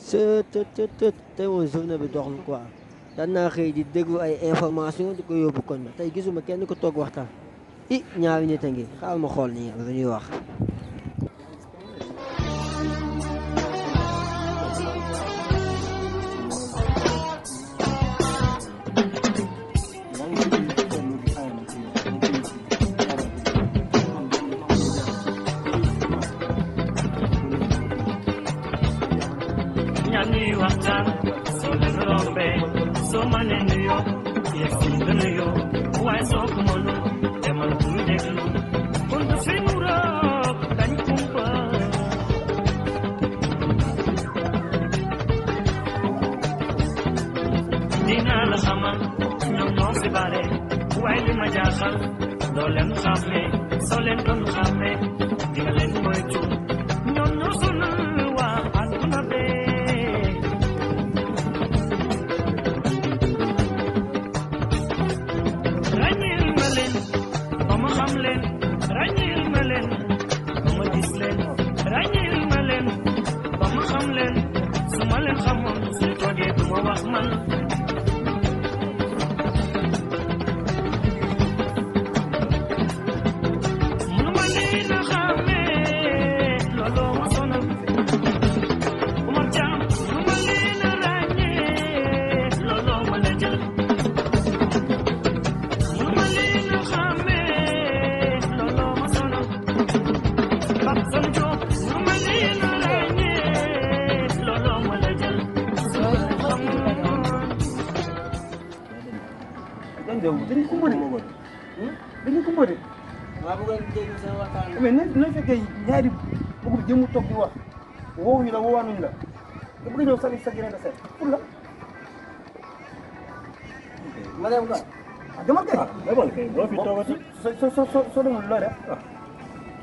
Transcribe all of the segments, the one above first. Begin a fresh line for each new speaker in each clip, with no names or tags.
tey moom journée bi doxul quoi daan naa xëy di déglu ay information di ko yóbbu koñ ba tey gisuma kenn ko toog waxtaan ñaari nit a ngi xaaral ma xool nii lu ñuy wax.
ñaani waxtaan soo leen rombee soo mënee nuyoo yegg si nga nuyoo waaye soo ko mënul demal bul déglu kon du fi nu roog dañ kumpa dinaa la xamal ñoom ñoo fi bare waaye li ma jaaxal doo leen xàmmee soo leen doon xàmmee di nga leen moytu ñoom ñoo sonal waa àdduna bee ràññeel ma leen ba ma xam leen ràññeel ma leen ba ma gis leen ràññeel ma leen ba ma xam leen su ma leen xamoon suñ toogee du ma wax man mënuma leen a xàmmee looloo ma sonal Oumar Thiam mënuma leen a ràññee looloo ma la jël mënuma leen a xàmmee looloo ma sonal Pape Son Diop mënuma leen a ràññee looloo ma la jël
dañu ko mën dañu ko mën
waaw bëggoon déglu seen waxtaan
mais na fekkee ñaari bëgg jëmu toog di wax woowuñu la woowaanuñu la nga bëgg a ñëw sali sa grain de sel pour la
ma dem quoi.
demal kay
demal kay doo fi toogati.
soo demul looy def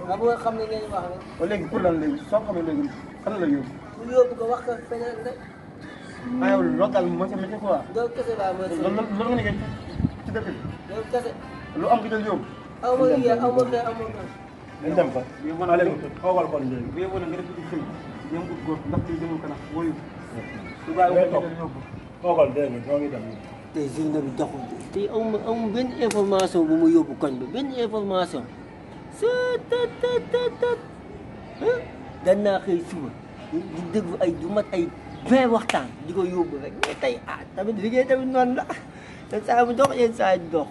waaw bëggoon xam ne ngeen wax rek.
léegi pour lan léegi soo xamee léegi fan la yóbbu
bu yóbbu ko wax ko feneen rek.
ah yow local métier métier quoi
doo kese laa mooy
loolu nga nekkee ci dëkk bi
doo kese.
lu am ki jël yóbbu
aw ma liggéey aw ma kay aw ma kay.
dañ dem fa. allez xoogal kon léegi.
bu yóbbu na nga def ci xëy jëm ut góor ndax kii jëmul kanam boo yóbbu su
day
bàyyi
toog
yóbbu
xoogal dégg nga ñoo ngi dem.
tey journée bi doxul tey amul benn information bu mu yóbbu koñ bi benn information dan naa xëy suba di déglu ay du mat ay 20 waxtaan di ko yóbbu rek mais tey tamit liggéey tamit noonu la te saa mu dox yenn saa yi dox